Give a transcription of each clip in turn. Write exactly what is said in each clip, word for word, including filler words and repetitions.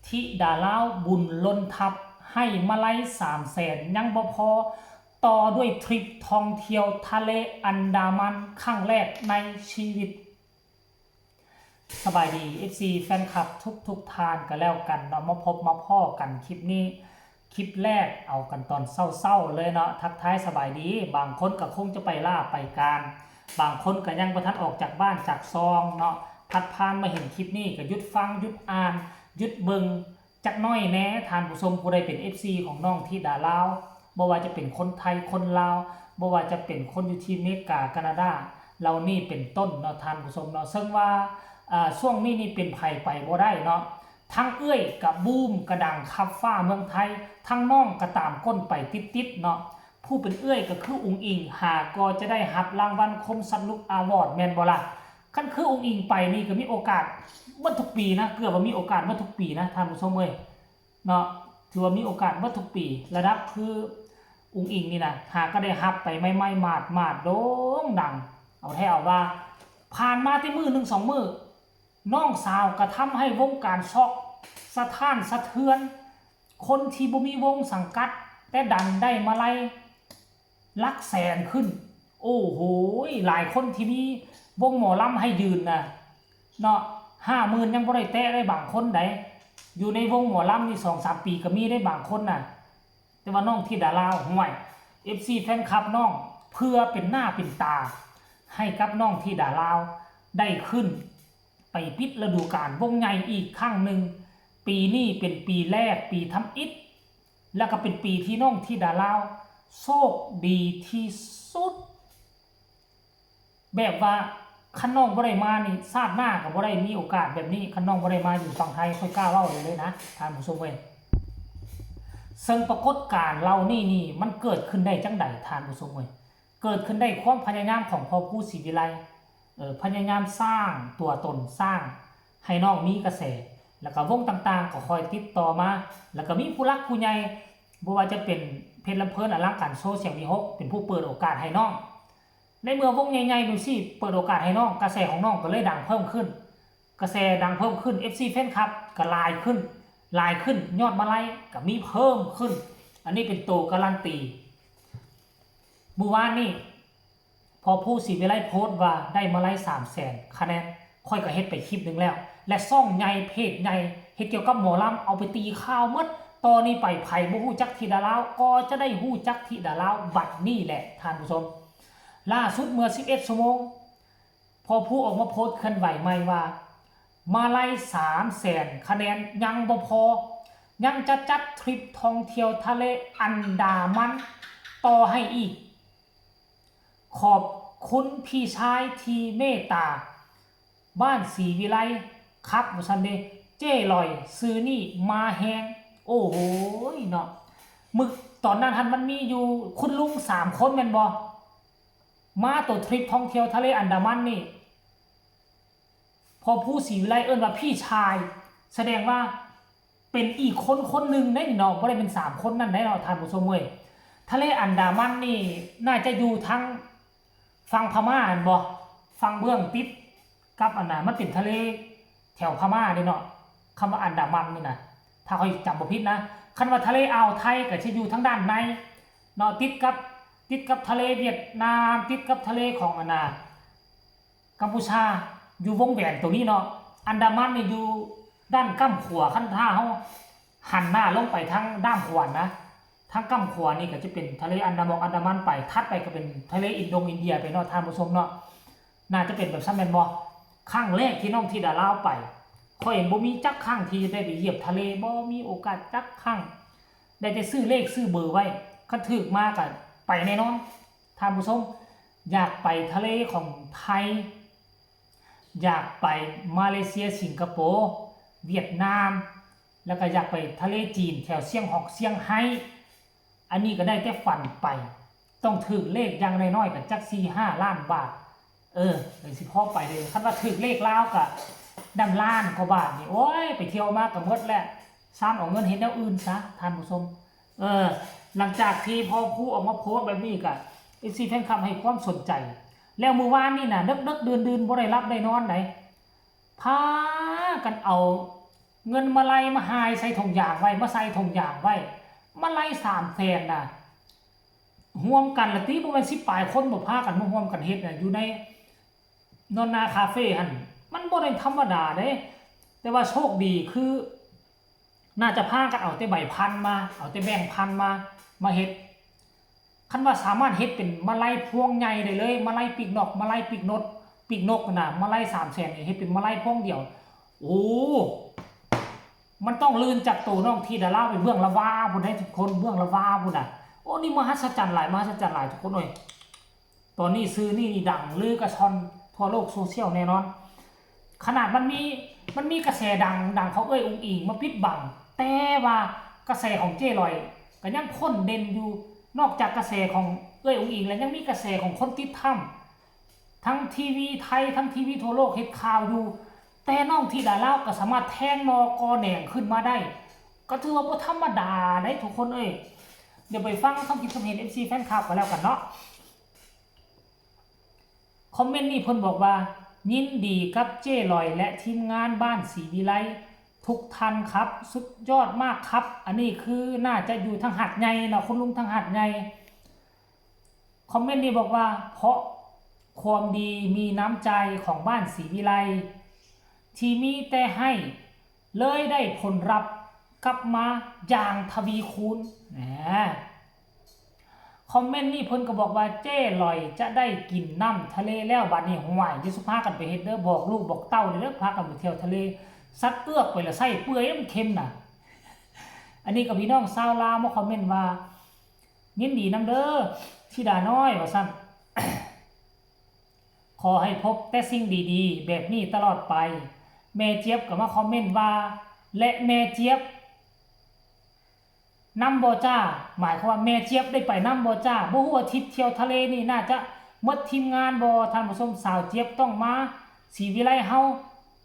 ธิดาลาวบุญล้นทับ ให้มาลัยสามแสนยังบ่พอ ต่อด้วยทริปท่องเที่ยวทะเลอันดามันครั้งแรกในชีวิต สบายดี เอฟซี แฟนคลับทุกๆท่านก็แล้วกันเนาะ มาพบมาพ้อกันคลิปนี้ คลิปแรกเอากันตอนเช้าๆเลยเนาะ ทักทายสบายดี บางคนก็คงจะไปล่าไปการ บางคนก็ยังบ่ทันออกจากบ้านจากซองเนาะ พัดผ่านมาเห็นคลิปนี้ก็หยุดฟัง หยุดอ่าน หยุดเบิ่ง จักหน่อยแหน่ ท่านผู้ชมผู้ใดเป็น เอฟซี ของน้องธิดาลาว บ่ว่าจะเป็นคนไทย คนลาว บ่ว่าจะเป็นคนอยู่ที่อเมริกา แคนาดา เหล่านี้เป็นต้นเนาะ ท่านผู้ชมเนาะ ซึ่งว่า อ่า ช่วงนี้นี่เป็นไผไปบ่ได้เนาะ ทั้งเอื้อยกะบูมกะดังคับฟ้าเมืองไทย ทั้งน้องกะตามก้นไปติดๆเนาะ ผู้เป็นเอื้อยก็คืออุ๋งอิ๋ง หาก็จะได้รับรางวัลคมสันนุกอาวอร์ด แม่นบ่ล่ะ คันคืออุ๋งอิ๋งไปนี่ก็มีโอกาสเบิดทุกปีนะ เกือบว่ามีโอกาสเบิดทุกปีนะ ท่านผู้ชมเอ้ย เนาะ ถือว่ามีโอกาสเบิดทุกปี ระดับคืออุ๋งอิ๋งนี่นะ หาก็ได้รับไปใหม่ๆ หมาดๆ โด่งดัง เอาแท้เอาว่า ผ่านมาแต่มื้อหนึ่งสองมื้อ น้องสาวกะทำให้วงการซอกสะท้านสะเทือน คนที่บ่มีวงสังกัด แต่ดันได้มาลัยหลักแสนขึ้น โอ้โห หลายคนที่มีวงหมอลำให้ยืนนะ เนาะ ห้าหมื่นยังบ่ได้แตะได้บางคนใด อยู่ในวงหมอลำนี่สองสามปีก็มีได้บางคนน่ะ แต่ว่าน้องธิดาลาว ห่วย เอฟซี แฟนคลับน้อง เพื่อเป็นหน้าเป็นตา ให้กับน้องธิดาลาว ได้ขึ้นไปปิดฤดูกาลวงใหญ่อีกครั้งหนึ่ง ปีนี้เป็นปีแรก ปีทำอิฐ แล้วก็เป็นปีที่น้องธิดาลาว โชคดีที่สุด แบบว่าคันน้องบ่ได้มานี่ ชาติหน้าก็บ่ได้มีโอกาสแบบนี้ คันน้องบ่ได้มาอยู่ฝั่งไทย ข้อยกล้าเว้าได้เลยนะ ท่านผู้ชมเอ้ย ซึ่งปรากฏการณ์เหล่านี้นี่ มันเกิดขึ้นได้จั่งใด ท่านผู้ชมเอ้ย เกิดขึ้นได้ความพยายามของพ่อครูศรีวิไล เอ่อ พยายามสร้างตัวตน สร้างให้น้องมีกระแส แล้วก็วงต่างๆ ก็คอยติดต่อมา แล้วก็มีผู้หลักผู้ใหญ่ บ่ว่าจะเป็นเพชรลำเพลินอลังการโชว์เสียงวีหก เป็นผู้เปิดโอกาสให้น้อง ในเมื่อวงใหญ่ๆ ดูสิ เปิดโอกาสให้น้อง กระแสของน้องก็เลยดังเพิ่มขึ้น กระแสดังเพิ่มขึ้น เอฟซี แฟนคลับก็หลายขึ้น หลายขึ้น ยอดมาลัยก็มีเพิ่มขึ้น อันนี้เป็นตัวการันตี มื้อวานนี่ พ่อครูศรีวิไลโพสต์ว่าได้มาลัยสามแสนคะแนน ข้อยก็เฮ็ดไปคลิปหนึ่งแล้ว และช่องใหญ่เพจใหญ่เฮ็ดเกี่ยวกับหมอลำ เอาไปตีข่าวหมด ต่อนี้ไปไผบ่ฮู้จักธิดาลาว ก็จะได้ฮู้จักธิดาลาวบัดนี้แหละ ท่านผู้ชม ล่าสุดเมื่อสิบเอ็ดชั่วโมง พ่อครูออกมาโพสต์เคลื่อนไหวใหม่ว่า มาลัยสามแสนคะแนนยังบ่พอ ยังจะจัดทริปท่องเที่ยวทะเลอันดามันต่อให้อีก ขอบคุณพี่ชายที่เมตตา บ้านศรีวิไลครับ ว่าซั่นเด้ เจ้ลอยซื้อนี่มาแฮง โอ้โหเนาะ มื้อตอนนั้นหั่นมันมีอยู่คุณลุงสามคนแม่นบ่ มาตัวทริปท่องเที่ยวทะเลอันดามันนี่ พ่อครูศรีวิไลเอิ้นว่าพี่ชาย แสดงว่าเป็นอีกคนคนหนึ่งได้นี่เนาะ บ่ได้เป็นสามคนนั่นได้เนาะ ท่านผู้ชมเอ้ย ทะเลอันดามันนี่น่าจะอยู่ทางฝั่งพม่าหั่นบ่ ฝั่งเบื้องติดกับอันน่ะ มันเป็นทะเลแถวพม่าเด้เนาะ คำว่าอันดามันนี่นะ ถ้าข้อยจำบ่ผิดนะ คันว่าทะเลอ่าวไทยก็สิอยู่ทางด้านในเนาะ ติดกับ ติดกับทะเลเวียดนาม ติดกับทะเลของอันน่ะ กัมพูชา อยู่วงแหวนตัวนี้เนาะ อันดามันนี่อยู่ด้านก้ำขวา คันถ้าเฮาหันหน้าลงไปทางด้ามขวานะ ทางก้ำขวานี่ก็จะเป็นทะเลอันดามัน อันดามันไป ถัดไปก็เป็นทะเลอินโดอินเดียไปเนาะ ท่านผู้ชมเนาะ น่าจะเป็นแบบซั่นแม่นบ่ ครั้งแรกที่น้องธิดาลาวไป ข้อยบ่มีจักครั้งที่ได้ไปเหยียบทะเล บ่มีโอกาสจักครั้ง ได้แต่ซื้อเลขซื้อเบอร์ไว้ คันถืกมาก็ไปแน่นอน ท่านผู้ชม อยากไปทะเลของไทย อยากไปมาเลเซีย สิงคโปร์ เวียดนาม แล้วก็อยากไปทะเลจีนแถวเซี่ยงฮอก เซี่ยงไฮ้ อันนี้ก็ได้แต่ฝันไป ต้องถืกเลขอย่างน้อยๆก็จักสี่ห้าล้านบาท เออ จั่งสิพอไปเลย คันว่าถืกเลขลาวก็ได้ล้านกว่าบาทนี่ โอ้ย ไปเที่ยวมาก็หมดแล้ว ซ่านเอาเงินเฮ็ดแนวอื่นซะ ท่านผู้ชม เออ หลังจากที่พ่อครูออกมาโพสต์แบบนี้ก็ เอฟซี แฟนคลับให้ความสนใจ แล้วมื้อวานนี่น่ะ ดึกๆดื่นๆบ่ได้หลับได้นอนได๋ พากันเอา เงินมาลัยมาหายใส่ถุงยางไว้ มาใส่ถุงยางไว้ มาลัยสามแสนน่ะ รวมกันละติ บ่แม่นสิบปลายคนบ่ พากันมาร่วมกันเฮ็ดน่ะ อยู่ในนอนนาคาเฟ่หั่น มันบ่ได้ธรรมดาเด้ แต่ว่าโชคดีคือ น่าจะพากันเอาแต่ใบพันมา เอาแต่แบงค์พันมา มาเฮ็ด คันว่าสามารถเฮ็ดเป็นมาลัยพวงใหญ่ได้เลย มาลัยปีกนก มาลัยปีกนก ปีกนกน่ะ มาลัยสามแสนนี่ เฮ็ดเป็นมาลัยพวงเดียว โอ้ มันต้องลื่นจากโตน้องธิดาลาวไปเบื้องละวาพุ้นได้ทุกคน เบื้องละวาพุ้นน่ะ โอ้ นี่มหัศจรรย์หลาย มหัศจรรย์หลายทุกคนเอ้ย ตอนนี้ชื่อนี่นี่ดังลือกระชอนทั่วโลกโซเชียลแน่นอน ขนาดมันมี มันมีกระแสดัง ดังของเอื้อยอุ๋งอิ๋งมาปิดบัง แต่ว่ากระแสของเจ้ลอยก็ยังพ่นเด่นอยู่ นอกจากกระแสของเอื้อยอุ๋งอิ๋งแล้วยังมีกระแสของคนติดถ้ำ ทั้งทีวีไทย ทั้งทีวีทั่วโลกเฮ็ดข่าวอยู่ แต่น้องธิดาลาวก็สามารถแทงนอกอแหน่งขึ้นมาได้ ก็ถือว่าบ่ธรรมดาเด้ทุกคนเอ้ย เดี๋ยวไปฟังความคิดความเห็น เอฟซี แฟนคลับกันแล้วกันเนาะ คอมเมนต์นี่เพิ่นบอกว่า ยินดีกับเจ้ลอยและทีมงานบ้านศรีวิไลทุกท่านครับ สุดยอดมากครับ อันนี้คือน่าจะอยู่ทางหาดใหญ่เนาะ คุณลุงทางหาดใหญ่ คอมเมนต์นี้บอกว่า เพราะความดีมีน้ำใจของบ้านศรีวิไล ที่มีแต่ให้ เลยได้ผลลัพธ์กลับมาอย่างทวีคูณ นะ คอมเมนต์นี้เพิ่นก็บอกว่า เจ้ลอยจะได้กินน้ำทะเลแล้ว บัดนี้ ห่วย อย่าสุพากันไปเฮ็ดเด้อ บอกลูกบอกเต้าเด้อ พากันไปเที่ยวทะเล สัตว์เอือกไปละไส้เปื่อย มันเค็มน่ะ อันนี้ก็พี่น้องชาวลาวมาคอมเมนต์ว่า ยินดีนำเด้อ ธิดาน้อย ว่าซั่น ขอให้พบแต่สิ่งดีๆ แบบนี้ตลอดไป แม่เจี๊ยบก็มาคอมเมนต์ว่า และแม่เจี๊ยบนำบ่จ้า หมายความว่าแม่เจี๊ยบได้ไปนำบ่จ้า บ่ฮู้ว่าทริปเที่ยวทะเลนี่น่าจะหมดทีมงานบ่ ท่านผู้ชม สาวเจี๊ยบต้องมาศรีวิไลเฮา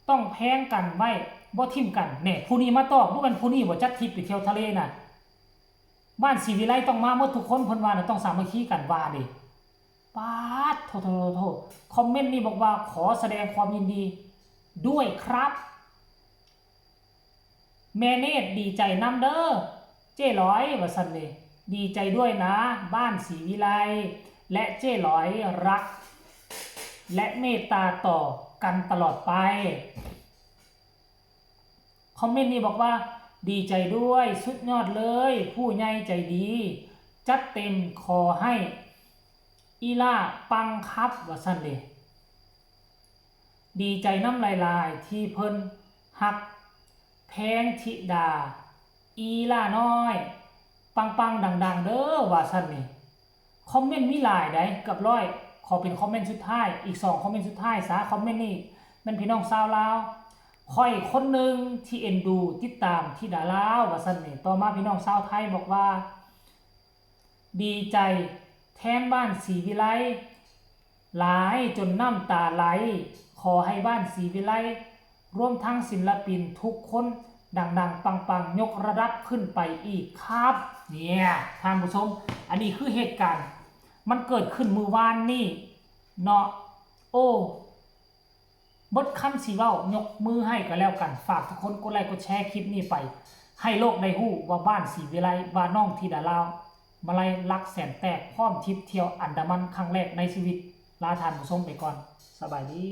ต้องแพงกันไว้ บ่ถิ่มกัน แน่ ผู้นี้มาตอบ บ่แม่นผู้นี้บ่จัดทริปไปเที่ยวทะเลน่ะ บ้านศรีวิไลต้องมาหมดทุกคน เพิ่นว่าน่ะ ต้องสามัคคีกัน ว่าเด้ ป๊าด โถ โถ โถ โถ คอมเมนต์นี่บอกว่า ขอแสดงความยินดีด้วยครับ แม่เนตรดีใจนำเด้อ เจ้ลอย ว่าซั่นเด้ ดีใจด้วยนะ บ้านศรีวิไล และเจ้ลอยรัก และเมตตาต่อกันตลอดไป คอมเมนต์นี้บอกว่า ดีใจด้วย สุดยอดเลย ผู้ใหญ่ใจดี จัดเต็ม ขอให้อีหล้าปังครับ ว่าซั่นเด้ ดีใจนำหลายๆ ที่เพิ่นฮักแพงธิดา อีหล้าน้อย ปังๆ ดังๆ เด้อ ว่าซั่นนี่ คอมเมนต์มีหลายใด๋ เกือบร้อย ขอเป็นคอมเมนต์สุดท้าย อีกสองคอมเมนต์สุดท้ายซะ คอมเมนต์นี้แม่นพี่น้องชาวลาว ข้อยคนหนึ่งที่เอ็นดูติดตามธิดาลาว ว่าซั่นนี่ ต่อมาพี่น้องชาวไทยบอกว่า ดีใจแทนบ้านศรีวิไล หลายจนน้ำตาไหล ขอให้บ้านศรีวิไล รวมทั้งศิลปินทุกคนดังๆ ปังๆ ยกระดับขึ้นไปอีกครับ เนี่ย ท่านผู้ชม อันนี้คือเหตุการณ์ มันเกิดขึ้นมื้อวานนี่เนาะ โอ้ เบิดคำสิเว้า ยกมือให้ก็แล้วกัน ฝากทุกคนกดไลค์กดแชร์คลิปนี้ไป ให้โลกได้ฮู้ว่าบ้านศรีวิไล ว่าน้องธิดาลาว มาลัยรักแสนแตก พร้อมทริปเที่ยวอันดามันครั้งแรกในชีวิต ลาท่านผู้ชมไปก่อน สบายดี